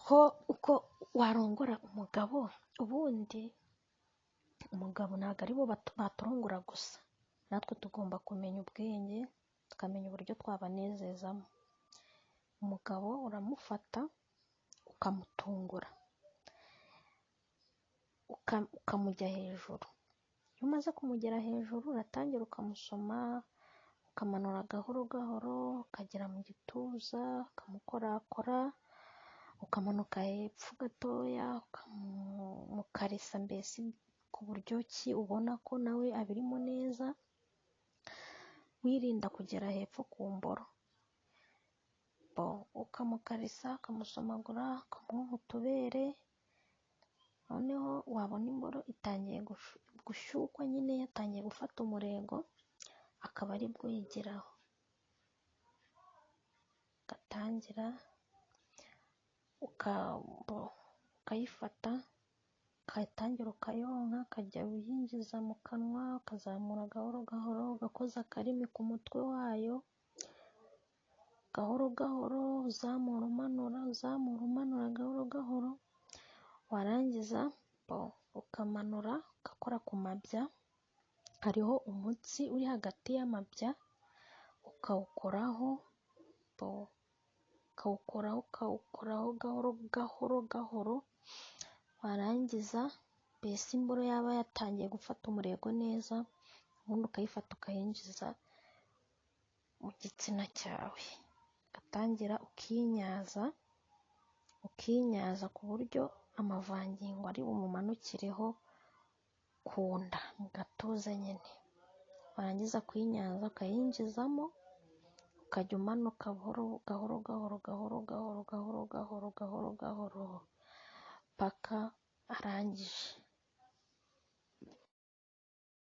Uko warongora umugabo, ubundi umugabo ntabwo ari bo baturongora gusa, natwe tugomba kumenya ubwenge, tukamenya uburyo twabanezezamo. Umugabo uramufata ukamutungura, ukamujya hejuru. Iyo umaze kumugera hejuru uratangira ukamusoma, ukamanura gahoro gahoro, ukagera mu gituza, ukamukorakora, ukamanuka hepfo gatoya, ukamukarisa mbese ku buryo ki ubona ko nawe abirimo neza, wirinda kugera hepfo ku mboro. Ukamukarisa, ukamusomagura, ukamwonka utubere, noneho wabona imboro itangiye gushyukwa nyine yatangiye gufata umurego, akaba aribwo uyigeraho. Ugatangira ukayifata, ugatangira ukayonka, ukajya uyinjiza mu kanwa, ukazamura gahoro gahoro, ugakoza akarimi ku mutwe wayo, gahoro gahoro, uzamura umanura, uzamura umanura gahoro gahoro, warangiza ukamanura ugakora ku mabya, hariho umutsi uri hagati y'amabya, ukawukoraho, ukawukoraho, ukawukoraho gahoro gahoro gahoro, warangiza mbese imboro yaba yatangiye gufata umurego neza, ubundi ukayifata ukayinjiza mu gitsina cyawe, ugatangira ukinyaza, ukinyaza ku buryo amavangingo ari bumumanukireho ku nda, mu gatuza nyine. Warangiza kuyinyaza ukayinjizamo, ukajya umanuka buhoro gahoro gahoro gahoro gahoro gahoro gahoro gahoro gahoro paka arangije.